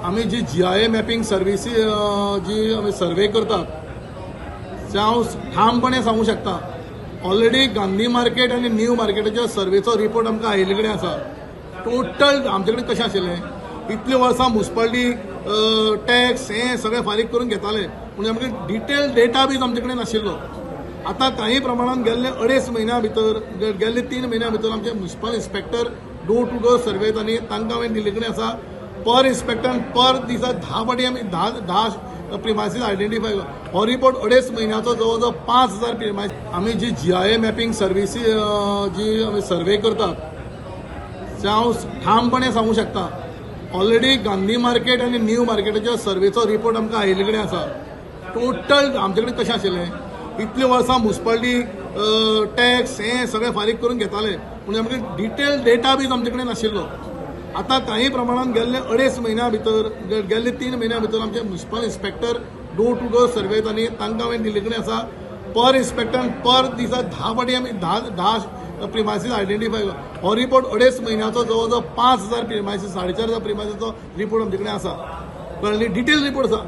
आमी जी GIA mapping cerevisiae जी आमी सर्वे करतात ते हांव ठामपणे सांगू शकता. ऑलरेडी गांधी मार्केट आनी न्यू मार्केटाच्या सर्वेचो रिपोर्ट आमकां आयिल्ले कडेन आसा. टोटल आमचे कडेन कशें आशिल्लें, इतलीं वर्सां मुन्सिपालिटी टॅक्स हें सगळें फारीक करून घेताले, पूण आमकां डिटेल डेटा बीज आमचे कडेन नाशिल्लो. आतां काही प्रमाणान गेल्ले 2.5 म्हयन्या भितर, गेल्ले 3 म्हयन्या भितर आमचे municipal inspector door to door survey आनी तांकां हांवें दिल्ले कडेन आसा. पर इन्स्पेक्टर पर दिसा 10 फावटी आमी 10 प्रिमायसीस आयडेंटिफाय. हो रिपोर्ट 2.5 म्हयन्याचो जवळ जवळ 5,000 प्रिमायस. आमी जी GIA mapping सर्विसी जी आमी सर्वे करतात ते हांव ठामपणे सांगू शकता. ऑलरेडी गांधी मार्केट आनी न्यू मार्केटाच्या सर्वेचो रिपोर्ट आमकां आयिल्ले कडेन आसा. टोटल आमचे कडेन कशें आशिल्लें, इतलीं वर्सां मुन्सिपालिटी टॅक्स हें सगळें फारीक करून घेताले, पूण आमकां डिटेल डेटा बीज आमचे कडेन नाशिल्लो. आतां काही प्रमाणान गेल्ले 2.5 म्हयन्या भितर, गेल्ले 3 म्हयन्या भितर आमचे municipal inspector door to door survey आनी तांकां हांवें दिल्ले कडेन आसा. पर इन्स्पेक्टर पर दिसा 10 फावटी आमी 10 प्रिमायसीस आयडेंटिफाय. हो रिपोर्ट 2.5 म्हयन्याचो जवळ जवळ 5,000 प्रिमायसीस, 4,500 प्रिमायसीचो रिपोर्ट आमचे कडेन आसा. कळ्ळें, डिटेल रिपोर्ट आसा.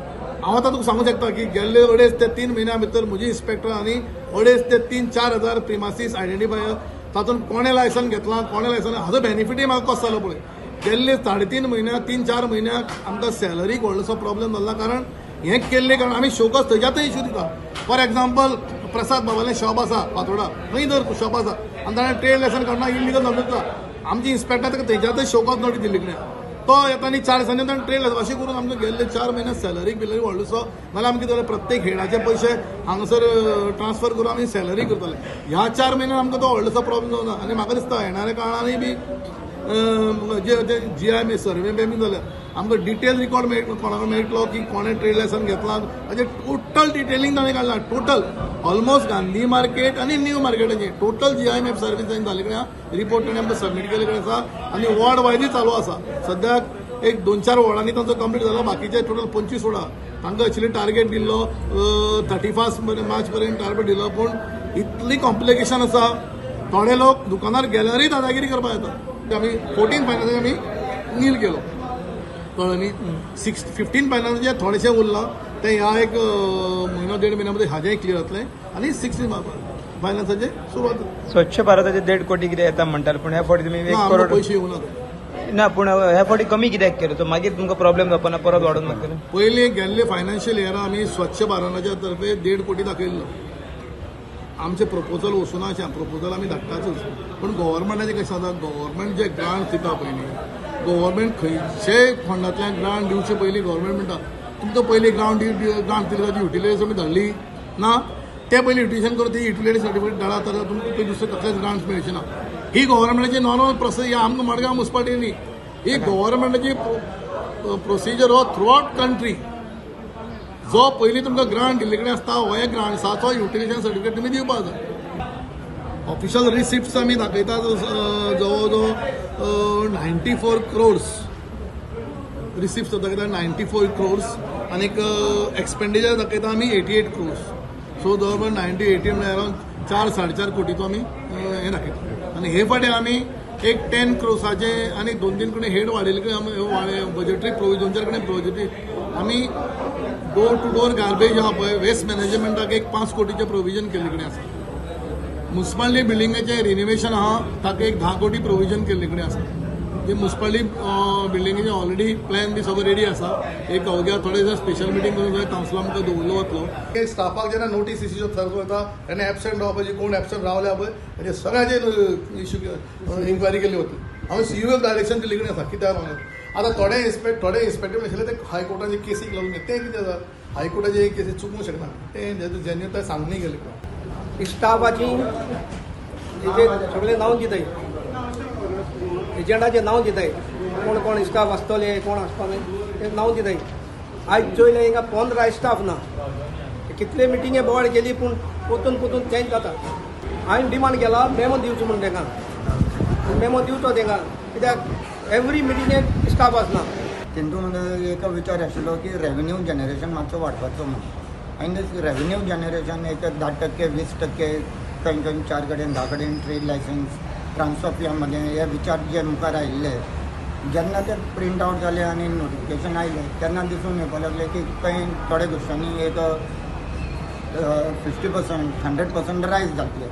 हांव आतां तुका सांगूंक शकता की गेल्ले 2.5 ते 3 म्हयन्या भितर म्हजी इन्स्पेक्टर आनी 2.5 ते 3-4 हजार प्रिमायसीस आयडेंटिफाय, तातूंत कोणें लायसन घेतलां, कोणें लायसन, हाजो बेनिफिटूय म्हाका कसो जालो पळय. गेल्ले 3.5 म्हयन्या, 3-4 म्हयन्याक आमकां सॅलरीक व्हडलोसो प्रॉब्लेम जाल्ला, कारण हें केल्लें कारण आमी शोकस थंयच्यातय इशू दिता. फॉर एग्जाम्पल प्रसाद बाबालें शॉप आसा फातोडा, थंय जर शॉप आसा आनी ताणें ट्रेड लायसन काडना, इलिगल धंदो दिता. आमची इन्स्पेक्टर ताका थंयच्यातय शोकस नोटीस दिल्ली कडेन तो येता आनी 4 दिसांनी ताणें ट्रेड लायसन. अशें करून आमकां गेल्ले 4 म्हयने सॅलरीक बिलरी व्हडलोसो नाल्यार आमी कितें जालें, प्रत्येक हेडाचे पयशे हांगासर ट्रान्सफर करून आमी सॅलरी करताले. ह्या 4 म्हयन्यान आमकां तो व्हडलोसो प्रॉब्लेम जावना. आनी म्हाका दिसता येणाऱ्या काळानूय बी जे GIA survey बी जाल्या आमकां डिटेल रिकॉर्ड कोणाक मेळटलो की कोणें ट्रेड लायसन घेतलां, हाजें टोटल डिटेलिंग ताणें काडलां. टोटल ऑलमोस्ट गांधी मार्केट आनी न्यू मार्केटाचे टोटल GIA service ताणें जाल्ले कडेन रिपोर्ट ताणें आमकां सबमीट केल्ले कडेन आसा आनी वॉर्ड वायजूय चालू आसा. सद्याक एक 2-4 वॉर्डांनी तांचो कंप्लीट जाला, बाकीचे टोटल 25 वॉर्डां तांकां एक्चुअली टार्गेट दिल्लो 31 मार्च पर्यंत टार्गेट दिल्लो, पूण इतली कॉम्प्लिकेशन आसा, थोडे लोक दुकानार गेल्यारय दादागिरी करपाक येता. आमी 14 फायनान्साचे आमी नील केलो, कळ्ळें न्ही. 15 फायनान्साचें थोडेशें उरलां तें ह्या एक म्हयनो 1.5 म्हयन्या मदीं हाजेंय क्लियर जातलें आनी 16 फायनान्साचें सुरवात. स्वच्छ भारताचे 1.5 कोटी कितें येता म्हणटाले, पूण ह्या फावटी तुमी 1 करोड पयशे येवना ना, पूण ह्या फावटी कमी कित्याक केलें? सो मागीर तुमकां प्रॉब्लेम जावपा ना, परत वाडोवन मागतले. पयलीं गेल्ले फायनान्शियल इयरा आमी स्वच्छ भारताच्या तर्फे 1.5 कोटी दाखयल्लो. आमचें प्रपोजल वचूना, अशें प्रपोजल आमी धाडटातूच, पूण गव्हर्मेंटाचें कशें जाता, गव्हर्मेंट जे ग्रांट दिता पयलीं, गव्हर्मेंट खंयचेय फंडांतल्यान ग्रांट दिवचे पयलीं गव्हर्मेंट म्हणटा तुमकां पयलीं ग्रांट दिली ताची युटिलिटी तुमी धाडली ना, ते पयलीं युटिलिजेशन करून ती युटिलिटी सर्टिफिकेट धाडा, तर तुमकां दुसरे कसलेच ग्रांट्स मेळचे ना. ही गव्हर्मेंटाची नॉर्मल प्रोसेस, ही आमकां मडगांव मुन्सिपालिटी न्ही, ही गव्हर्मेंटाची प्रोसिजर हो थ्रू आवट कंट्री. जो पयलीं तुमकां ग्रांट दिल्ले कडेन आसता हो ग्रांट्साचो युटिलिजेशन सर्टिफिकेट तुमी दिवपाक जाय. ऑफिशियल रिसिप्ट्स आमी दाखयतात जवळ जवळ 94 क्रोर्स रिसिप्ट्स दाखयता, 94 क्रोर्स आनी एक्सपेंडिचर दाखयता आमी 88 क्रोर्स. सो जवळ जवळ 90-80 म्हळ्यार अरावंड 4-4.5 कोटीचो आमी हें दाखयता. आनी हे फावटी आमी एक 10 क्रोर्साचे आनी 2-3 कडेन हेड वाडयले कडेन बजेटरी प्रोविजन, 2-4 कडेन बजेटरी आमी डोर टू डोर गार्बेज आहा पळय वेस्ट मॅनेजमेंटाक एक 5 कोटीचें प्रोविजन केल्ले कडेन आसा. मुन्सिपालिटी बिल्डिंगेचें रिनोवेशन आहा ताका एक 10 कोटी प्रोविजन केल्ले कडेन आसा. जे मुन्सिपालिटी बिल्डिंगेचें ऑलरेडी प्लॅन बी सगळो रेडी आसा. एक अवघ्या थोडे दीस स्पेशल मिटींग करून सगळ्या कावन्सिला मुखार दवरलो वतलो. स्टाफाक जेन्ना नोटीस इश्यू सर्व वता तेन्ना एबसेंट रावपाची, कोण एबसेंट रावल्या पळय म्हणजे सगळ्याचे इश्यू इन्क्वायरी केल्ली वतली. हांवें सीईओक डायरेक्शन दिल्ले कडेन आसा कित्याक रावना. आतां थोडे इन्स्पेक्टर आशिल्ले ते हायकोर्टाचे केसीक लागून तें कितें जाता, हायकोर्टाचे केसी चुकूंक शकना, तें जेन्युइन तें सांगणी केली. स्टाफाची सगळें नांव दिताय, एजंटाचें नांव दिताय, कोण कोण स्टाफ आसतले कोण आसपा न्हय तें नांव दिताय. आयज चोयलें हिंगा 15 स्टाफ ना, कितले मिटिंगे बोवाळ केली पूण पोतून पोतून चेंज जाता. हांवें डिमांड केला मेमो दिवचो म्हूण तेंकां, मेमो दिवचो तेंकां, कित्याक एवरी मिटिंगेक स्टाफ आसना. तेंतू म्हणजे एक विचार आशिल्लो की रेवेन्यू जनरेशन मातसो वाडपाचो म्हणून, आनी रेवेन्यू जनरेशन एक 10% 20% खंय खंय 4 कडेन 10 कडेन ट्रेड लायसन्स ट्रान्सफर मदें हे विचार जे मुखार आयिल्ले जेन्ना ते प्रिंट आवट जाले आनी नोटिफिकेशन आयलें तेन्ना दिसून येवपाक लागलें की खंय थोड्या गोश्टांनी एक 50%, 100% रायज जातले.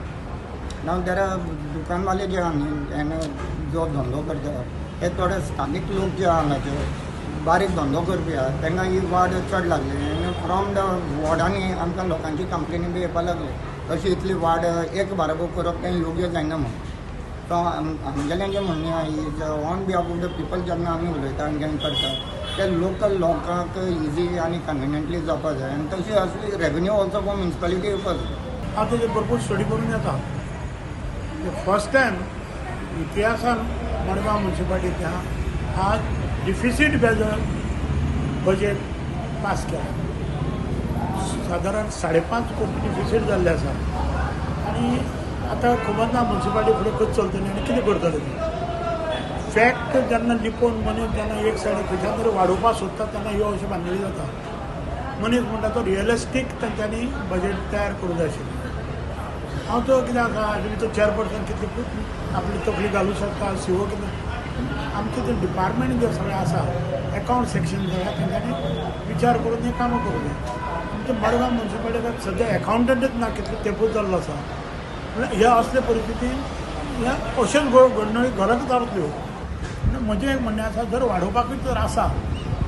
नाव there are दुकानवाले जे आहा न्ही, हेणे जो धंदो करता ते थोडे स्थानीक लोक जे आहा हांगाचे बारीक धंदो करपी आहा, तांकां ही वाड चड लागली आनी फ्रॉम the वॉर्डांनी आमकां लोकांची कंप्लेनी बी येवपाक लागली, अशी इतली वाड एक बाराबर करप तें योग्य जायना म्हूण. सो आमगेलें जें म्हणणें आहा is on behalf of the people, जेन्ना आमी उलयता आनी जेन्ना करता ते लोकल लोकांक इजी आनी कन्विनियंटली जावपाक जाय आनी तशी असली रेवेन्यू ऑल्सो फॉर म्युनिसिपालिटी येवपाक जाय. हांव तेजेर भरपूर स्टडी करून येता. फर्स्ट टायम इतिहासान मडगांव म्युनिसिपालिटींत आज डिफिसीट बेजर बजेट पास केला. सादारण 5.5 कोटी डिफिसीट जाल्लें आसा आनी आतां खबर ना म्युनिसिपालिटी फुडें कशें चलतली आनी कितें करतले ती. फॅक्ट जेन्ना लिपोवन मनीस जेन्ना एक सायडीन खंयच्यान तरी वाडोवपाक सोदता तेन्ना ह्यो अश्यो भानगडी जाता. मनीस म्हणटा तो रियलिस्टीक तांच्यांनी बजेट तयार करूंक जाय आशिल्लें. हांव तो कितें आसा, तो चेअरपर्सन कितली आपली तकली घालूं शकता, सीओ कितें, आमचें तें डिपार्टमेंट जें सगळें आसा, एकावंट सेक्शन सगळें, तेंच्यांनी विचार करून हें कामां करूंक जाय. आमच्या मडगांव म्युनिसिपालिटीक सद्या एकावंटंटच ना, कितलो तेंपूच जाल्लो आसा. म्हणल्यार ह्या असले परिस्थितीन ह्या अश्योच घडणुकी घडत रावतल्यो. म्हजें एक म्हणणें आसा, जर वाडोवपाकूच जर आसा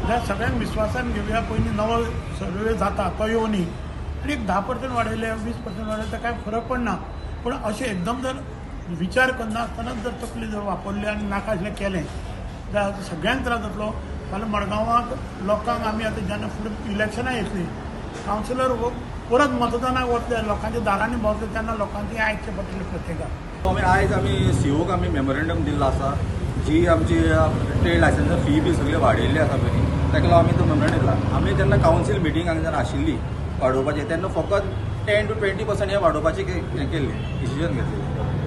जाल्यार सगळ्यांक विस्वासान घेवया. पयलीं नवो सर्वे जाता तो येवनी आनी एक 10% वाडयले, 20% वाडयले तर कांय फरक पडना. पूण अशें एकदम जर विचार करनासतना जर तकली जर वापरली आनी नाका आशिल्लें केलें जाल्यार सगळ्यांक त्रास जातलो. फाल्यां मडगांवाक लोकांक आमी आतां जेन्ना फुडें इलेक्शनां येतलीं, कावन्सिलर परत मतदानाक वतले, लोकांच्या दारांनी भोंवतले, तेन्ना लोकांचें आयकचें पडटलें प्रत्येकाक. आमी आयज आमी सीओक आमी मेमोरेंडम दिल्लो आसा. जी आमची ट्रेड लायसन्सा फी बी सगळी वाडयल्ली आसा पळय, ताका लागून आमी तो मेमोरेंडम दिला. आमी जेन्ना कावन्सील मिटींग हांगा जेन्ना आशिल्ली वाडोवपाची, तेन्ना फकत 10 टू 20% हें वाडोवपाचें हें केल्लें, डिसिजन घेतलेलें.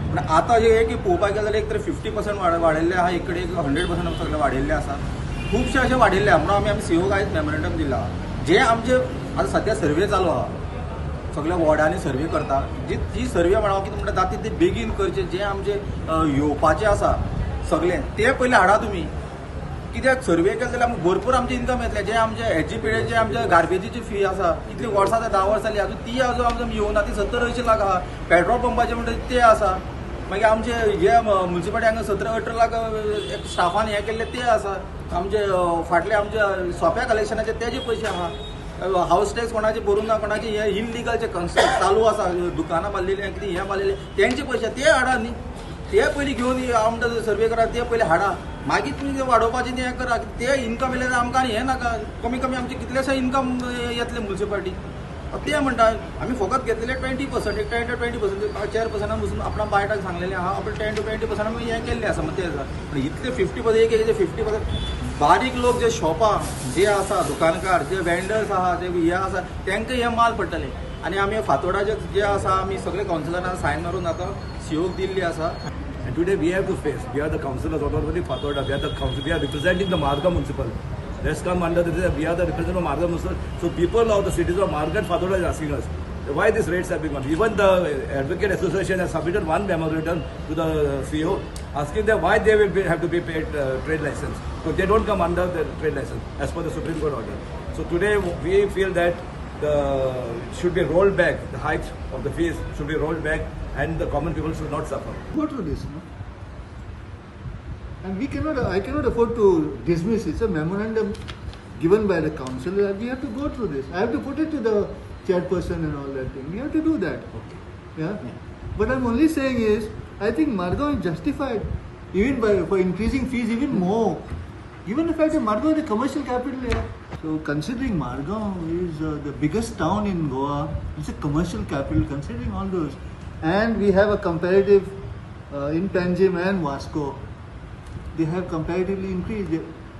पूण आतां जें की पळोवपाक गेलें जाल्यार एक तर 50% वाडयल्लें आहा, एक कडेन 100% सगळें वाडयल्लें आसा, खुबशें अशें वाडयल्लें आहा. म्हणून आमी आमी सीओक आयज मेमोरेंडम दिला. जे आमचे आतां सद्या सर्वे चालू आहा, सगल्या वॉर्डांनी सर्वे करता, जी ती सर्वे म्हणा कितें म्हणटा जाता ते बेगीन करचे. जे आमचे येवपाचे आसा सगळें ते पयलीं हाडा तुमी. कित्याक सर्वे केले जाल्यार आमकां भरपूर आमचें इन्कम येतलें. जे आमचे एचजीपीडीचे आमचे गार्बेजीची फी आसा, कितली वर्सां जाता, 10 वर्सां जालीं, अजून ती अजून आमकां येवना, ती 70-80 लाख आहा. पेट्रोल पंपाचे म्हणटा ते आसा. मागीर आमचे हे म्युनिसिपालिटी हांगा 17-18 लाख एक स्टाफान हें केल्लें ते आसा. आमचे फाटले आमचे सोप्या कलेक्शनाचे तेजे पयशे आहा. हावस टॅक्स कोणाचे भरूंक ना, कोणाचे हे इलिगल जे कन्स्ट्रक्ट चालू आसा, दुकानां बांदलेली, कितें हें बांदलेलें, तेंचे पयशे ते हाडा न्ही. ते पयलीं घेवन हांव म्हणटा सर्वे करा, ते पयलीं हाडा, मागीर तुमी ते वाडोवपाचें तें करा. ते इन्कम येयलें जाल्यार आमकां आनी हें नाका, कमी कमी आमचे कितलेशे इन्कम येतले म्युनिसिपालिटी. ते म्हणटा आमी फकत घेतलेले 20%, एक 10 टू 20%. चेअरपर्सनान बसून आपणा बायटाक सांगलेलें आहा, आपणें 10 टू 20% आमी हें केल्लें आसा. मग ते आसा, पूण इतले 50%, एक एक 50%, बारीक लोक जे शॉपां जे आसा, दुकानकार जे वेंडर्स आहा, जे हे आसा, तांकां हें माल पडटलें. आनी आमी फातोडाचे जे आसा, आमी सगळे कावन्सिलरान सायन मारून आतां सीओक दिल्ली आसा. And today we have to face, we are the councillors, not only Fatorda, we are the council, we are representing the Margao Municipal. Let's come under this, we are the representative of Margao Municipal. So people of the cities of Margao and Fatorda is asking us why these rates have been gone. Even the Advocate Association has submitted one memorandum to the CEO asking them why they will be, have to be paid trade license. So they don't come under the trade license as per the Supreme Court order. So today we feel that the it should be rolled back, the hikes of the fees should be rolled back and the common people should not suffer. Go through this, no? And we cannot, I cannot afford to dismiss. It's a memorandum given by the council. We have to go through this. I have to put it to the chairperson and all that thing. We have to do that. Okay. Yeah. But I'm only saying is, I think Margao is justified even by for increasing fees even more. Given the fact that Margao is the commercial capital here. So considering Margao is the biggest town in Goa, it's a commercial capital, considering all those. And we have a comparative in Panjim and Vasco, they have comparatively increased.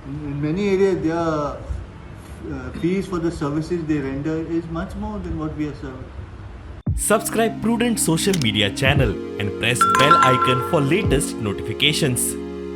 In many areas, their fees for the services they render is much more than what we are serving. Subscribe Prudent Social Media channel and press bell icon for latest notifications.